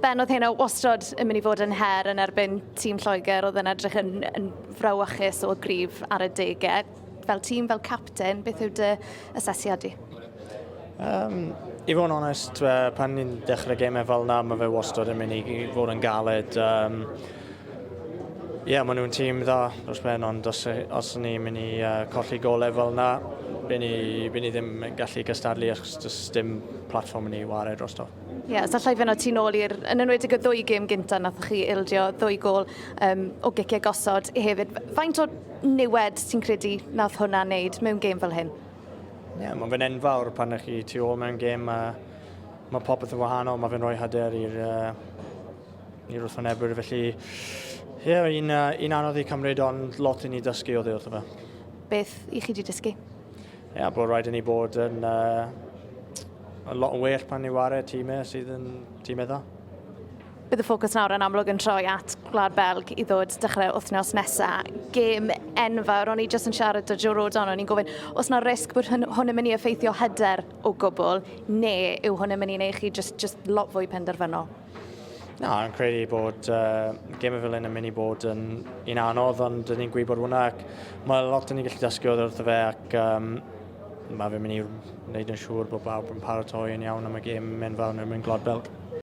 Ben, oedd hynna wastad yn mynd i fod yn her yn erbyn tîm Lloegr, oedd yn edrych yn frawychus o gryf ar y degau. Fel tîm, fel capten, beth yw dy asesiad di? I fod yn onest, pan ni'n dechrau gemau fel yna, mae fe wastad yn mynd i fod yn galed. Ie, yeah, maen nhw'n tîm dda dros ben, ond os ni'n mynd i colli golau fel yna, by ni ddim yn gallu cystadlu achos does dim platfform i ni ware drosto. Ie, yeah, so allai fynd o tu nôl i'r, yn enwedig y ddwy gêm gynta nath chi ildio ddwy gôl o giciau gosod hefyd. Faint o niwed ti'n credu nath hwnna wneud mewn gêm fel hyn? Ie, yeah, mae fe'n enfawr pan ych chi tu ôl mewn gêm. Mae popeth yn wahanol, mae fe'n rhoi hyder i'r wrthwynebwyr. Felly, ie, yeah, un anodd i cymryd, ond lot i ni dysgu oddi wrtho fe. Beth i chi wedi dysgu? Ie, yeah, bod rhaid i ni bod yn lot yn well pan ni ware tîmau sydd yn tîmau dda. Bydd y ffocws nawr yn amlwg yn troi at Gwlad Belg i ddod dechrau wythnos nesaf. Gêm enfawr, o'n i jyst yn siarad â Joe Rodon, o'n i'n gofyn, oes 'na risg bod hwn yn mynd i effeithio hyder o gwbl, neu yw hwn yn mynd i wneud chi just lot fwy penderfynol? Na, yn credu bod gêm fel hyn yn mynd i bod yn un anodd, ond ni'n gwybod hwnna ac mae lot yn ni'n gallu dysgu oddi wrtho fe ac mae fe'n mynd i wneud yn siŵr bod bawb yn paratoi yn iawn am y gêm enfawr yn erbyn Gwlad Belg.